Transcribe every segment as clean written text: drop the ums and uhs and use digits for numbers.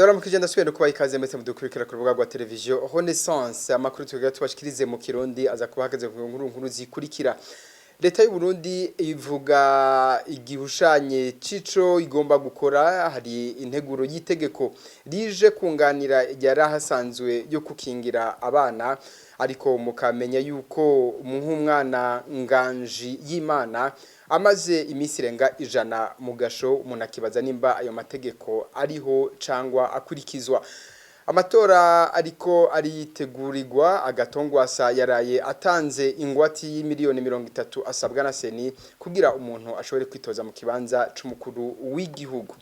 Ndaramukije, ndasubiye no kubaha ikaze mwese mudukurikira ku rubuga rwa televiziyo Renaissance. Amakuru tugira tubashikirize mu Kirundi aza kuba ahagaze ku nkuru nkuru zikurikira: Leta y'u Burundi ivuga igihushanye cico igomba gukora. Hari integuro y'itegeko rije kunganira yari ahasanzwe yo kukingira abana, ariko mukamenya yuko nk'umwana Nganji y'Imana amaze iminsi irenga 100 mu gasho, umuntu akibaza nimba ayo mategeko ariho cangwa akurikizwa. Amatora ariko aritegurirwa. Agathon Rwasa yaraye atanze ingwati y'imiliyoni 30 asabwa na CENI kugira umuntu ashobore kwitoza mu kibanza c'umukuru w'igihugu.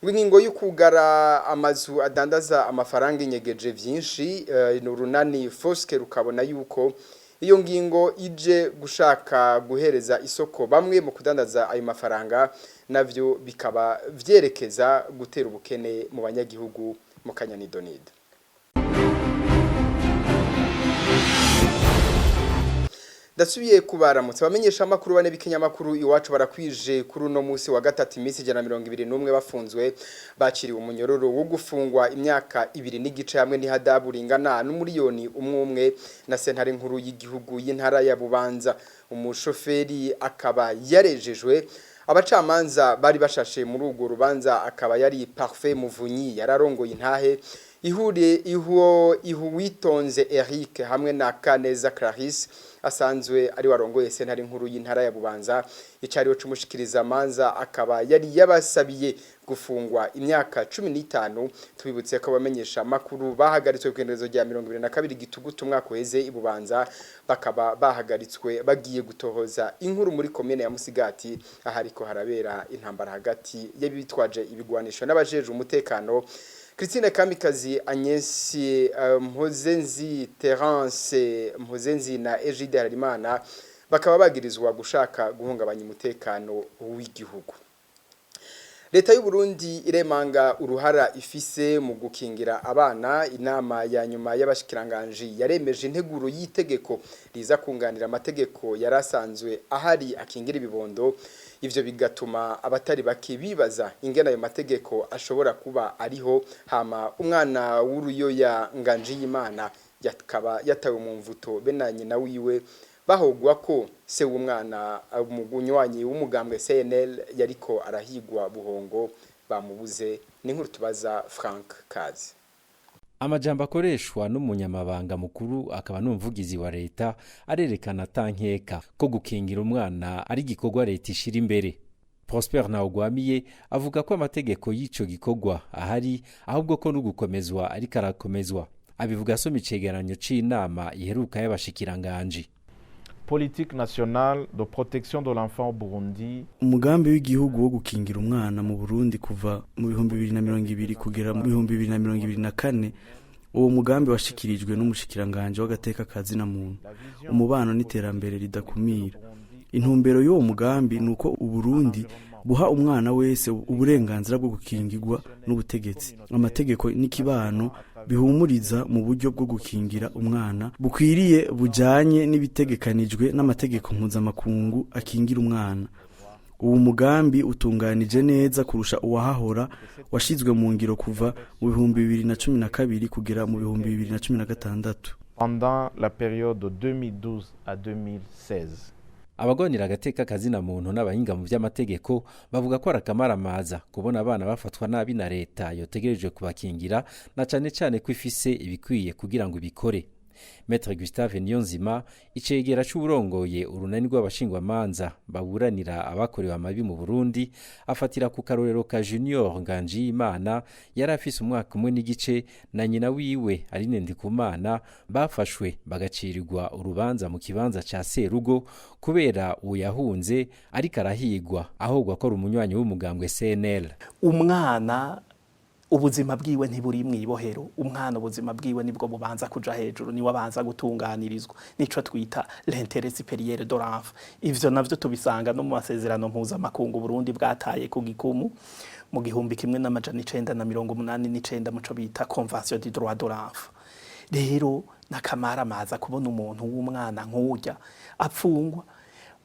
Ngo ingingo y'ukugara amazu adandaza amafaranga inyegeje vyinshi. Urunani Foske rukabona yuko iyo ngingo ije gushaka guhereza isoko bamwe mu kudandaza ayo mafaranga, navyo bikaba vyerekeza gutera ubukene mu banyagihugu. Mu kanyanidonido, ndasubiye kubaramutsa. Abamenyesha amakuru bane b'ikinyamakuru Iwacu barakwije kuri uno munsi wa gatatu iminsi 121 bafunzwe. Bakiriwe umunyororo wo gufungwa imyaka 2 n'igice hamwe n'ihadabu ringana n'umuriyoni umwe umwe na sentare nkuru y'igihugu y'intara ya Bubanza. Umushoferi akaba yarejejwe. Abacamanza bari bashashe muri urwo rubanza akaba yari Parfait Muvunyi yararongoye intahe ihure ihuo Ihuwitonze Eric hamwe na Kaneza Clarisse asanzwe ari warongoye sentare nkuru y'intara ya Bubanza. Icariho c'umushikiriza manza akaba yari yabasabiye gufungwa imyaka 15. Tubibutse ko abamenyesha makuru bahagaritswe ku iherezo rya 22 Gitugutu umwaka uheze i Bubanza, bakaba bahagaritswe bagiye gutohoza inkuru muri komine ya Musigati ahariko harabera intambara hagati y'abitwaje ibigwanisho n'abajejwe umutekano. Christine Kamikazi, Agnes Mpozenzi, Terence Mpozenzi na Egide Harimana bakaba bagirizwa gushaka guhungabanya umutekano w'igihugu. Leta y'u Burundi iremanga uruhara ifise mu gukingira abana. Inama ya nyuma y'abashikiranganji yaremeje integuro y'itegeko riza kunganira amategeko yarasanzwe ahari akingira ibibondo. Ivyo bigatuma abatari bake bibaza ingene ayo mategeko ashobora kuba ariho, hama umwana w'uruyoya Nganji y'Imana yakaba yatawe mu mvuto, be na nyina wiwe bahogwa ko se w'umwana umunywanyi w'umugambwe CNL yariko arahigwa buhongo bamubuze. Ni nkuru tubaza Frank Kazi. Amajambo akoreshwa n'umunyamabanga mukuru akaba n'umuvugizi wa leta arerekana atankeka ko gukingira umwana ari igikorwa leta ishira imbere. Prosper Ntawugwamiye avuga ko amategeko y'ico gikorwa ahari, ahubwo ko n'ugukomezwa ariko arakomezwa. Abivuga asoma icegeranyo c'inama iheruka y'abashikiranganji. Politique nationale de protection de l'enfant au Burundi. Umugambi w'igihugu wo gukingira umwana mu Burundi kuva mu 2020 kugera mu 2024. Uwo mugambi washikirijwe n'umushikiranganje w'agateka ka zina muntu, umubano n'iterambere ridakumira. Intumbero y'uwo mugambi ni uko Uburundi buha umwana wese uburenganzira bwo gukingirwa n'ubutegetsi, amategeko n'ikibano bihumuriza, mu buryo bwo gukingira umwana bukwiriye, bujanye n'ibitegekanijwe n'amategeko mpuzamakungu akingira umwana. Uwo mugambi utunganije neza kurusha uwahahora, washizwe mu ngiro kuva mu 2012 kugera mu 2016. Pendant la période de 2012 à 2016. Abagwanira agateka kazina muntu n'abahinga mu by'amategeko bavuga ko ari akamaramaza kubona abana bafatwa nabi na leta yotegereje kubakingira, na cane cane ko ifise ibikwiye kugira ngo ibikore. Maître Gustave Niyonzima, icegera c'uwurongoye urunani rw'abashingwamanza baburanira abakorewe amabi mu Burundi, afatira ku karorero ka Junior Nganjiyimana yari afise umwaka 1 n'igice na nyina wiwe Aline Ndikumana, bafashwe bagacirirwa urubanza mu kibanza ca serugo kubera uwo yahunze ariko arahigwa, ahubwo akora umunywanyi w'umugambwe CNL. Umwana ubuzima bwiwe ntiburi mw'ibohero. Umwana ubuzima bwiwe nibwo bubanza kuja hejuru, niwe abanza gutunganirizwa. Nico twita l'intérêt supérieur de l'enfant. Ivyo navyo tubisanga no mu masezerano mpuzamakungu Burundi bwataye ku gikumu mu 1989, muco bita Convention du droit de l'enfant. Rero n'akamaramaza kubona umuntu w'umwana nk'urya apfungwa,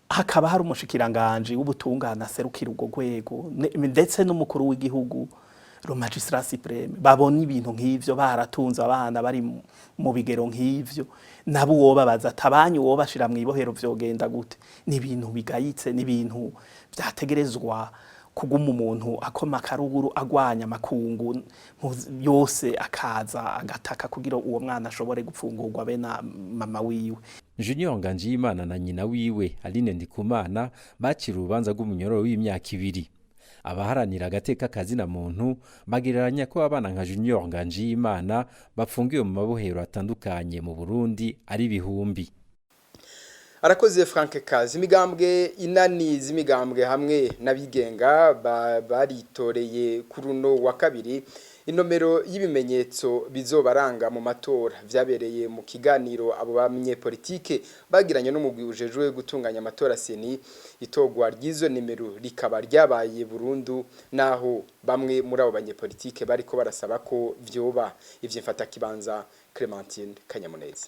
hakaba hari umushikiranganje w'ubutungane aserukira urwo rwego, ndetse n'umukuru w'igihugu. Le magistrat suprême babona ibintu nk'ivyo, baratunze abana bari mu bigero nk'ivyo, nabo uwobabaza atabanyu uwo bashira mw'ibohero vyogenda gute? Ni ibintu bigayitse, ni ibintu vyategerezwa kuguma umuntu akoma akaruguru, agwanya amakungu yose, akaza agataka kugira uwo mwana ashobore gupfungurwa be na mama wiwe. Junior Nganjiyimana na nyina wiwe Aline Ndikumana bakira urubanza rw'umunyororo w'imyaka 2. Abaharanira agateka kazina muntu bagereranya ko abana nka Junior Nganjiyimana bafungiwe mu mabohero atandukanye mu Burundi ari ibihumbi. Arakoze Frank Kazi. Imigambwe, inani z'imigambwe hamwe n'abigenga baritoreye kuri uno wa kabiri inomero y'ibimenyetso bizobaranga mu matora. Vyabereye mu kiganiro abo bamenye politike bagiranye n'umugwi ujejwe gutunganya amatora CENI. Itogwa ry'izo nimero rikaba ryabaye burundu, naho bamwe muri abo banyepolitike bariko barasaba ko vyoba ivyo mfata kibanza. Clementine Kanyamuneza.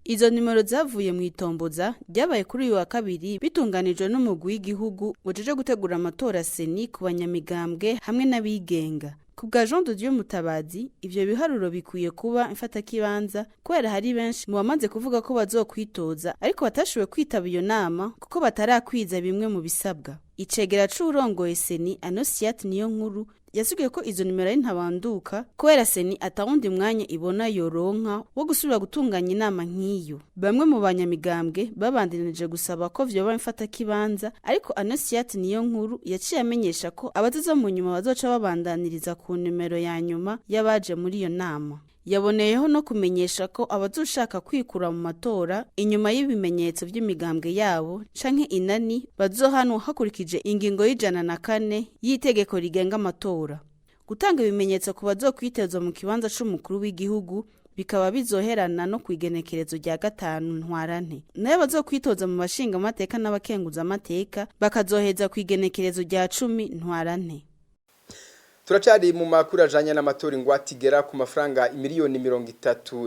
Izo nimero zavuye mu itomboza ryabaye kuri uyu wa kabiri, bitunganijwe n'umugwi w'igihugu ujejwe gutegura amatora CENI, ku banyamigambwe hamwe n'abigenga. Ku bwa Jean de Dieu Mutabazi, ivyo biharuro bikwiye kuba imfatakibanza, kubera hari benshi mu bamaze kuvuga ko bazokwitoza ariko batashoboye kwitaba iyo nama kuko batarakwiza bimwe mu bisabwa. Icegera c'uwurongoye CENI, Anosiate Niyo Nkuru, yasiguye ko izo nimero ari ntabanduka, kubera CENI atawundi mwanya ibona yoronka wo gusubira gutunganya inama nk'iyo. Bamwe mu banyamigambwe babandanije gusaba ko vyoba imfatakibanza, ariko Anosiate Niyo Nkuru yaciye amenyesha ko abazoza mu nyuma bazoca babandaniriza ku nimero ya nyuma y'abaje muri iyo nama. Yaboneyeho no kumenyesha ko abazoshaka kwikura mu matora inyuma y'ibimenyetso by'imigambwe yabo canke inani bazohanwa hakurikije ingingo y'104 y'itegeko rigenga amatora. Gutanga ibimenyetso ku bazokwiteza mu kibanza c'umukuru w'igihugu bikaba bizoherana no kwigenekerezo rya 5 Ntwarante, nayo bazokwitoza mu bashinga amateka n'abakenguza amateka bakazoheza kwigenekerezo rya 10 Ntwarante. Turacari mu makuru ajanye n'amatora. Ingwate igera ku mafaranga 30 miliyoni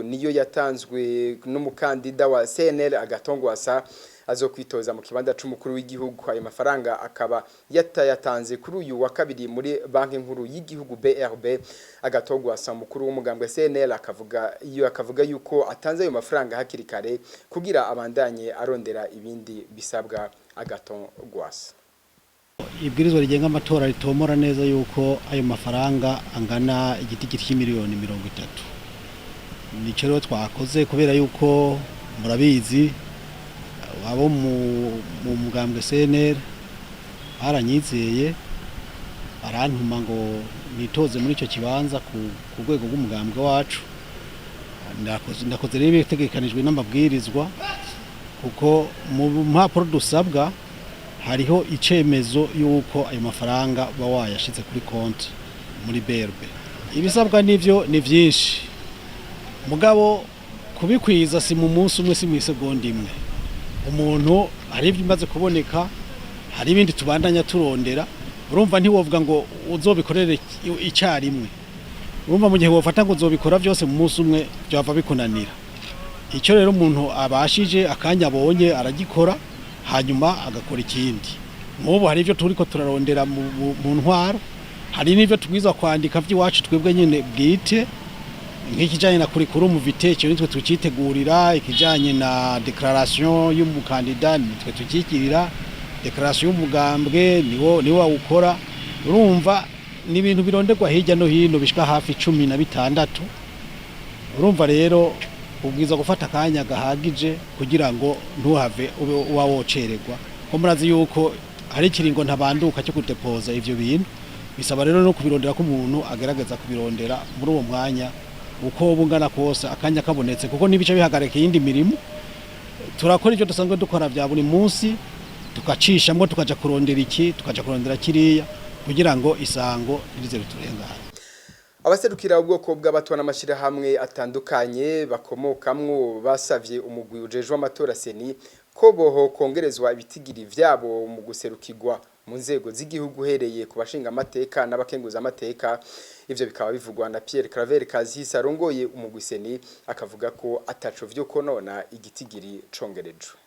niyo yatanzwe n'umukandida wa CNL Agathon Rwasa azokwitoza mu kibanza c'umukuru w'igihugu. Ayo mafaranga akaba yatayatanze kuri uyu wa kabiri muri Banki Nkuru y'igihugu BRB. Agathon Rwasa, umukuru w'umugambwe CNL, akavuga yuko atanze ayo mafaranga hakiri kare kugira abandanye arondera ibindi bisabwa. Agathon Rwasa. Ibwirizwa rigenga amatora ritomora neza yuko ayo mafaranga angana igitigiri c'30 miliyoni. Nicyo rero twakoze, kubera yuko murabizi, abo mu mugambwe CNL baranyizeye, barantuma ngo nitoze muri icyo kibanza ku rwego rw'umugambwe wacu. Ndakoze rero ibitegekanijwe n'amabwirizwa, kuko mu mpapuro dusabwa hariho icemezo yuko ayo mafaranga uba wayashize kuri konti muri BRB. Ibisabwa nivyo ni vyinshi, mugabo kubikwiza si mu munsi umwe, si mu isegonda imwe. Umuntu hari ibyo bimaze kuboneka, hari ibindi tubandanya turondera. Urumva ntiwovuga ngo uzobikorere icyarimwe. Urumva mu gihe wofata ngo uzobikora byose mu munsi umwe, byava bikunanira. Icyo rero umuntu abashije, akanya abonye aragikora, hanyuma agakora ikindi. Nk'ubu hari ibyo turiko turarondera mu ntwaro, hari n'ibyo tubwirizwa kwandika by'iwacu twebwe nyine bwite, nk'ikijanye na curriculum vitae, icyo nitwe tucitegurira, ikijanye na déclaration y'umukandida nitwe tukikirira, déclaration y'umugambwe niwo wawukora. Urumva ni ibintu bironderwa hirya no hino bishika hafi 16. Urumva rero ubwiza gufata akanya gahagije kugira ngo ntuhave ube uba wocererwa, ko murazi yuko hari ikiringo ntabanduka cyo kudepoza ivyo bintu. Bisaba rero no kubirondera ko umuntu agerageza kubirondera muri uwo mwanya uko bungana kose, akanya kabonetse, kuko n'ibice bihagarika iyindi mirimo. Turakora ibyo dusanzwe dukora bya buri munsi, tugacishamwo tukaja kurondera iki, tukaja kurondera kiriya, kugira ngo isango ntirize riturengane. Abaserukira ubwoko bw'abatwa n'amashirahamwe atandukanye bakomokamwo basavye umugwi ujejwe amatora CENI ko boho kongerezwa ibitigiri vyabo mu guserukirwa mu nzego z'igihugu, uhereye ku bashinga amateka n'abakenguza amateka. Ivyo bikaba bivugwa na Pierre Claver Kazihise arongoye umugwi CENI, akavuga ko ataco vyo konona igitigiri congerejwe.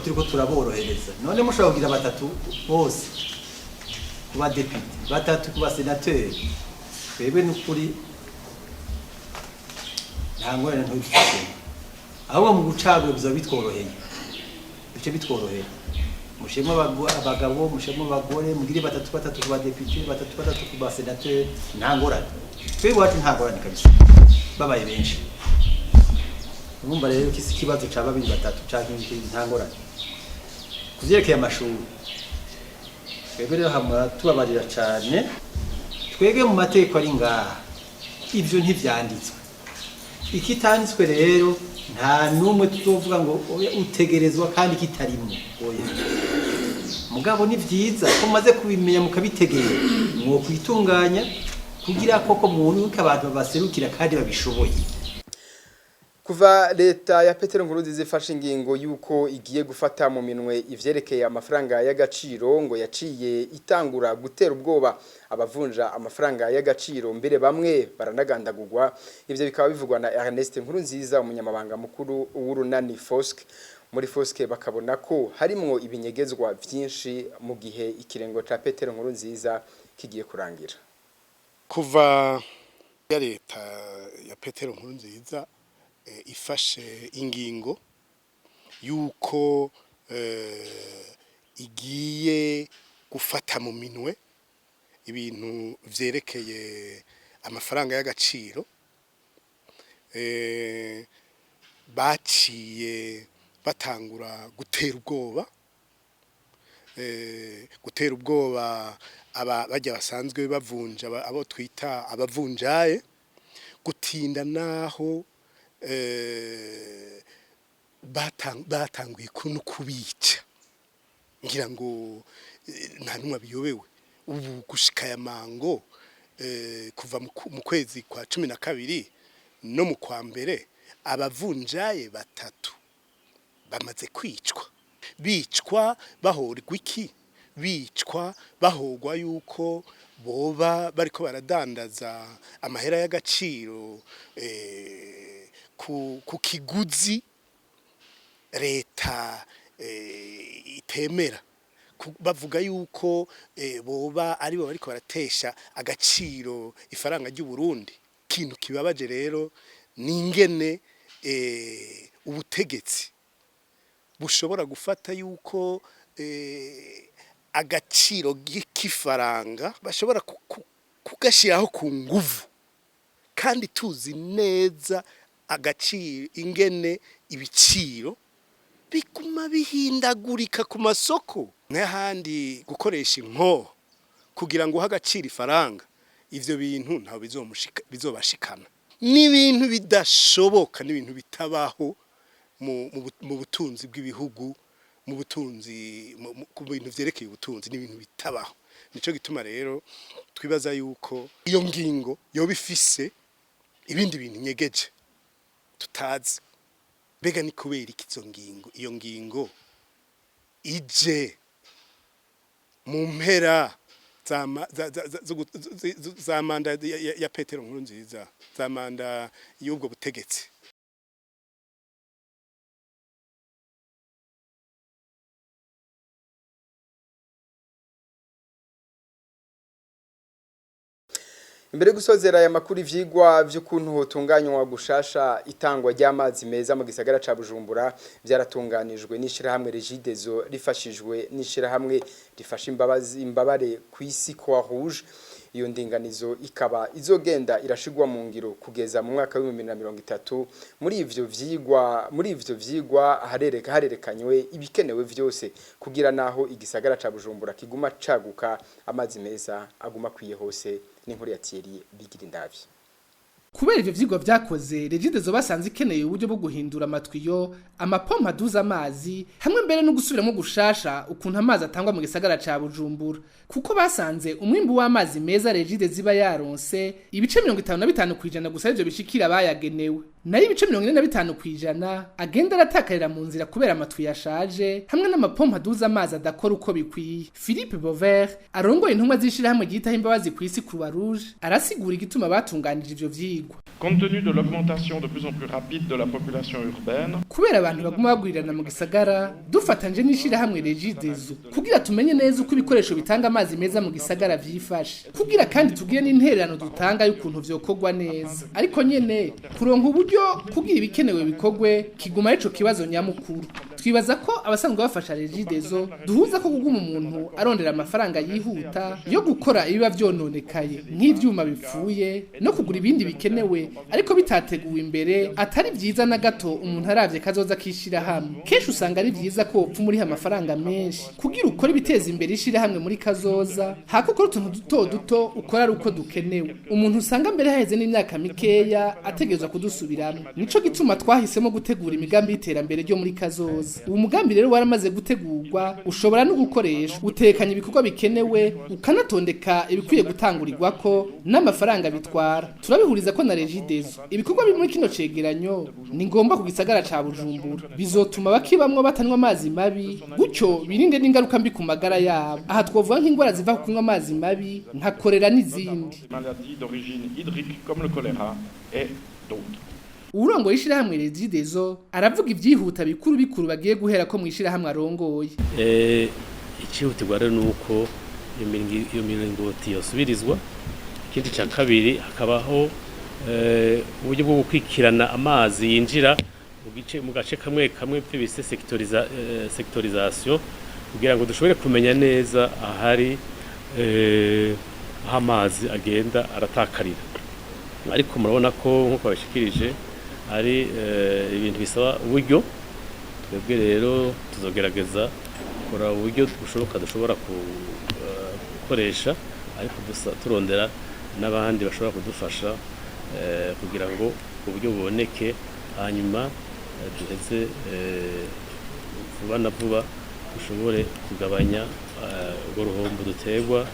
Turiko turaborohereza. None mushobora kugira batatu bose ku badepite, batatu ku basenateri. Twebwe n'ukuri nta ngorane ntibifite, ahubwo mu gucagura bizaba bitworoheye, bice bitworohera. Mushemo abagabo, mushemo abagore, mugire batatu batatu ku badepite, batatu batatu ku basenateri, nta ngorane. Twebwe iwacu nta ngorane kabisa, babaye benshi. Urumva rero ko isi ikibazo ca babiri batatu canke nta ngorane. Ku vyerekeye amashuri, twebwe rero hamwe tubabarira cane. Twebwe mu mategeko ari ngaha ivyo ntivyanditswe. Ikitanditswe rero nta n'umwe tuzovuga ngo oya utegerezwa kandi kitarimwo, oya. Mugabo ni vyiza ko mumaze kubimenya mukabitegera, mwokwitunganya kugira koko mwunguke abantu babaserukira kandi babishoboye. Kuva leta ya Petero Nkurunziza ifashe ingingo yuko igiye gufata mu minwe ivyerekeye amafaranga y'agaciro, ngo yaciye itangura gutera ubwoba abavunja amafaranga y'agaciro, mbere bamwe baranagandagurwa. Ivyo bikaba bivugwa na Ernest Nkurunziza, umunyamabanga mukuru w'urunani FOSC. Muri FOSC bakabona ko harimwo ibinyegezwa vyinshi mu gihe ikirengo ca Petero Nkurunziza kigiye kurangira. Kuva ya leta ya Petero Nkurunziza ifashe ingingo yuko igiye gufata mu minwe ibintu vyerekeye amafaranga y'agaciro, baciye batangura gutera ubwoba, gutera ubwoba aba bajya basanzwe bavunja, abo twita abavunjaye, gutinda naho batanguye no kubica. Ngira ngo nta numwe abiyobewe. Ubu gushika ya mango, kuva mu kwezi kwa 12 no mu kwa mbere, abavunjaye batatu bamaze kwicwa. Bicwa bahorwa iki? Bicwa bahorwa yuko boba bariko baradandaza amahera y'agaciro ku kiguzi leta itemera. Bavuga yuko boba aribo bariko baratesha agaciro ifaranga ry'u Burundi. Ikintu kibabaje rero ni ingene ubutegetsi bushobora gufata yuko agaciro k'ifaranga bashobora kugashiraho ku nguvu, kandi tuzi neza agaciro ingene ibiciro biguma bihindagurika ku masoko. N'ahandi gukoresha inkoho kugira ngo uhe agaciro ifaranga, ivyo bintu ntaho bizobashikana. Ni ibintu bidashoboka, ni ibintu bitabaho mu butunzi bw'ibihugu, mu butunzi, ku bintu vyerekeye ubutunzi, ni ibintu bitabaho. Nico gituma rero twibaza yuko iyo ngingo yoba ifise ibindi bintu nyegeje tutazi. Mbega ni kubera iki izo ngingo, iyo ngingo ije mu mpera za manda ya Petero Nkurunziza, za manda y'ubwo butegetsi? Imbere gusozera aya makuru, ivyigwa vy'ukuntu hotunganywa gushasha itangwa ry'amazi meza mu gisagara ca Bujumbura byaratunganijwe n'ishirahamwe Regideso rifashijwe n'ishirahamwe rifasha imbabazi imbabare kw'isi Croix Rouge. Iyo ndinganizo ikaba izogenda irashigwa mu ngiro kugeza mu mwaka wa 2030. Muri ivyo vyigwa harerekanywe ibikenewe vyose kugira naho igisagara ca Bujumbura kiguma caguka, amazi meza aguma kwiye hose. N'inkuru ya Thierry Bigirindavyi. Kubera ivyo vyigwa vyakoze, Regideso basanze ikeneye uburyo bwo guhindura amatwiyo, amapompa aduza amazi, hamwe mbere no gusubiramo gushasha ukuntu amazi atangwa mu gisagara ca Bujumbura, kuko basanze umwimbu w'amazi meza Regideso iba yaronse, ibice 55% gusa arivyo bishikira abayagenewe, nayo ibice 45% agenda aratakarira mu nzira kubera amatwiyo ashaje hamwe n'amapompa aduza amazi adakora uko bikwiye. Philippe Bover, arongoye intumwa z'ishirahamwe ryitaho imbabazi kw'isi Croix Rouge, arasigura igituma batunganije ivyo vyigwa. vyigwa. Compte tenu de l'augmentation de plus en plus rapide de la population urbaine, Kubera abantu baguma bagwirirana mu gisagara, dufatanje n'ishirahamwe Regideso kugira tumenye neza uko ibikoresho bitanga amazi meza mu gisagara vyifashe, kugira kandi tugire n'intererano dutanga y'ukuntu vyokorwa neza. Ariko nyene kuronka uburyo kugira ibikenewe bikorwe kiguma arico kibazo nyamukuru. Twibaza ko abasanzwe bafasha Regideso duhuza ko kuguma umuntu arondera amafaranga yihuta yo gukora ibiba vyononekaye nk'ivyuma bipfuye no kugura ibindi bikenewe ariko bitateguwe imbere atari vyiza na gato. Umuntu aravye kazoza kishira hamwe, kenshi usanga ari vyiza ko wopfa umuriha amafaranga menshi kugira ukore ibiteza imbere ishirahamwe muri kazoza, hako ukora utuntu duto duto ukora ari uko dukenewe, umuntu usanga mbere haheze n'imyaka mikeya ategerezwa kudusubiramwo. Nico gituma twahisemo gutegura imigambi y'iterambere ryo muri kazoza. Uwo mugambi rero waramaze gutegurwa, ushobora no gukoreshwa, utekanya ibikorwa bikenewe, ukanatondeka ibikwiye gutangurirwako n'amafaranga bitwara. Turabihuriza ko na Regideso ibikorwa biri muri kino cegeranyo ni ngombwa ku gisagara ca Bujumbura, bizotuma bakibamwo batanywa amazi mabi, gutyo birinde n'ingaruka mbi ku magara yabo. Aha twovuga nk'ingwara ziva ku kunywa amazi mabi nka korera n'izindi. des maladies d'origine hydrique comme le choléra et d'autres. Uwurongoye ishirahamwe Regideso aravuga ivyihuta bikuru bikuru bagiye guhera ko mw'ishirahamwe arongoye. Icihutirwa rero ni uko iyo miringoti yosubirizwa. Ikindi cya kabiri, hakabaho uburyo bwo gukwikirana amazi yinjira mu gice, mu gace kamwe kamwe, byo bise sectorisation, kugira ngo dushobore kumenya neza ahari aho amazi agenda aratakarira. Ariko murabona ko nk'uko babishikirije ari ibintu bisaba uburyo. Twebwe rero tuzogerageza gukora uburyo bushoboka dushobora gukoresha, ariko turondera n'abandi bashobora kudufasha kugira ngo uburyo buboneke, hanyuma duheze vuba na vuba dushobore kugabanya urwo ruhombo duterwa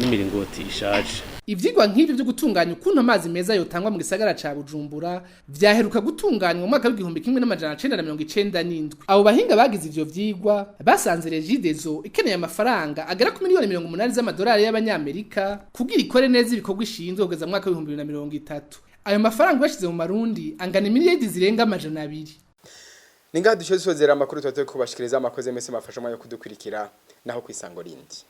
n'imiringoti ishaje. Ivyigwa nk'ivyo vyo gutunganya ukuntu amazi meza yotangwa mu gisagara ca Bujumbura vyaheruka gutunganywa mu mwaka w'1997. Abo bahinga bagize ivyo vyigwa basanze Regideso ikeneye amafaranga agera ku miliyoni 80 z'amadolari y'abanyamerika kugira ikore neza ibikorwa ishinzwe kugeza mu mwaka w'2030. Ayo mafaranga bashize mu marundi angana imiliyaridi zirenga 200. Ningaha dushoje sozera amakuru tuba turi kubashikiriza. Amakoze mese mafasha umwanya wo kudukurikira, naho kwisango rindi.